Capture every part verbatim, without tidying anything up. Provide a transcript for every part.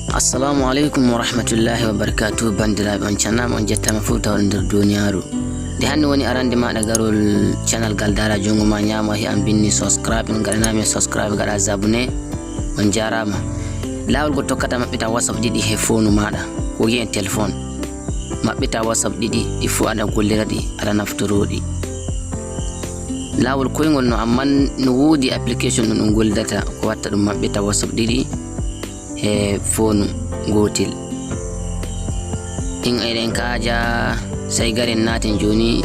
Assalamu aleykum wa rahmatullahi wa barakatuh. Banndiraaɓe, on cannaama, on jettaama fof tawɗo nder duniyaaru. Nde hannde woni arande maaɗa garol channel Gal Daara Junngo Ma Ñaamo, a yi'an binndi subscribe, ngaɗanaa min subscribe, ngaɗa abonné. On jaaraama. Laawol ngol tokkata maɓɓita WhatsApp ɗiɗi he foonu maaɗa, ko wi'en téléphone. Maɓɓita WhatsApp ɗiɗi, ɗi fof aɗa gollira ɗi, aɗa naftoro ɗi. Laawol koyngol no, ammaa no woodi application ɗum ɗum gollidata, ko watta ɗum maɓɓita WhatsApp ɗiɗi he foonu gootel. In eɗen kaaja, sey garen naaten jooni,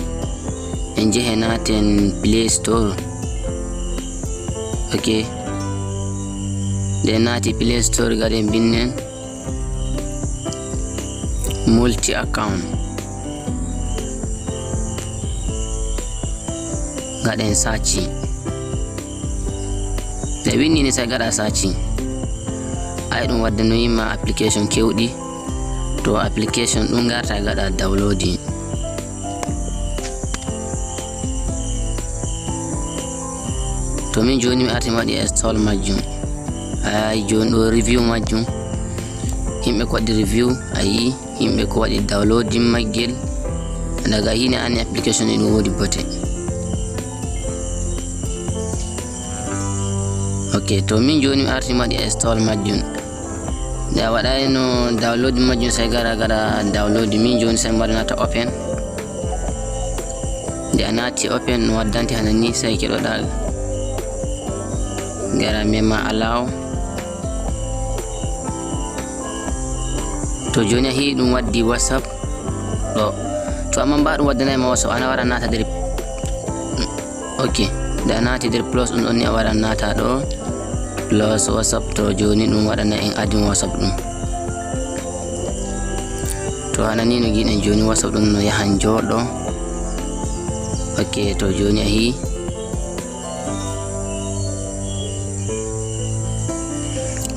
en jehe naaten Play Store. Ok. Nde naati Play Store, garen binnen multi account. Ngaɗen searching. Nde winndi ni, sey gaɗa searching. Ay ɗum waddanoyi ma application kewɗi. To application ɗum ngarta gaɗa downloading. To min jooni mi arti mi waɗi install majjum. Ay jooni ɗo review majjum. Yimɓe ko waɗi review, a yi'i. Yimɓe ko waɗi downloading maggel. Daga hine anni application ɗin woodi bote. Ok, to min jooni mi arti mi waɗi install majjum. Nde a waɗayi no download majjum, sey gara gaɗa download. Min jooni sey mbaɗa nata open. Nde a naati open, no waddante hana ni, sey keɗoɗa gara mema allow. To jooni a heɓi ɗum waddi WhatsApp ɗo. To amma mba ɗum waddanay ma WhatsApp, ana wara naata nder. Ok, nde a naati nder plus ɗum ɗon ni, a wara naata ɗo. Plus WhatsApp, to jooni ɗum waɗana en add WhatsApp ɗum. To hana ni no giɗen jooni WhatsApp ɗum no yahan jooɗo. Ok, to jooni a heɓi.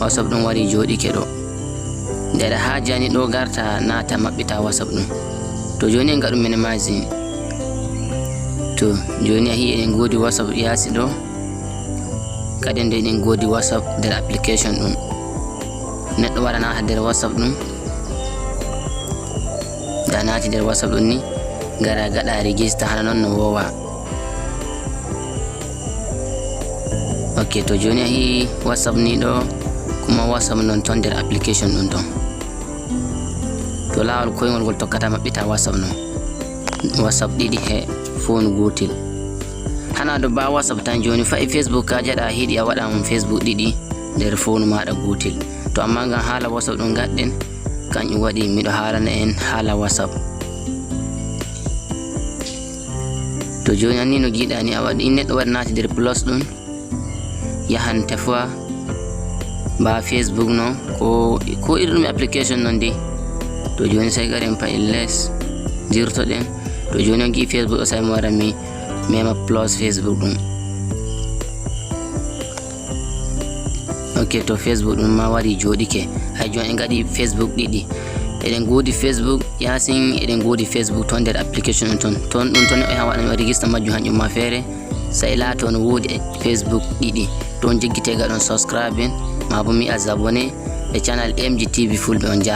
WhatsApp ɗum wari jooɗike ɗo. Nde aɗa haajani ɗo garta naata maɓɓita WhatsApp ɗum. To jooni en ngaɗu minimizing. To jooni a heɓi eɗen ngoodi WhatsApp yaasi ɗo. Kadi nde eɗen ngoodi WhatsApp nder application ɗum. Neɗɗo wara naata nder WhatsApp ɗum. Nde a naati nder WhatsApp ɗum ni, gara gaɗa register hana non no wowa. Ok, to jooni a heɓi WhatsApp ni ɗo, kuma WhatsApp non ton nder application ɗum ton. To laawol koyngol ngol tokkata maɓɓita WhatsApp non. WhatsApp ɗiɗi he foonu gootel. Hana ɗo ba WhatsApp tan jooni, fa'i Facebook ka jaɗa hiɗi a waɗan Facebook ɗiɗi nder foonu maaɗa gootel. To amma ngam haala WhatsApp ɗum gaɗɗen, kanƴum waɗi miɗo haalana en haala WhatsApp. To jooni anni no giɗa ni a waɗi, in neɗɗo waɗa naati nder plus ɗum, yahan tefowa ba Facebook non, ko, ko irin ɗum application non de. To jooni sey garen pa'i les, dirtoɗen. To jooni on gi'i Facebook ɗo, sey mi wara mi mema plus Facebook ɗum. Ok, to Facebook ɗum ma wari jooɗike. Hay jooni en ngaɗi Facebook ɗiɗi. Eɗen ngoodi Facebook yaasin, eɗen ngoodi Facebook ton nder application ɗum ton. Ton ɗum ton e hawa ɗum register majjum hanƴum ma feere. Sey laato no woodi e Facebook ɗiɗi. Ton jeggite gaɗon subscribe ma bo mi abonné e channel M G T V Fulɓe. On jaaraama.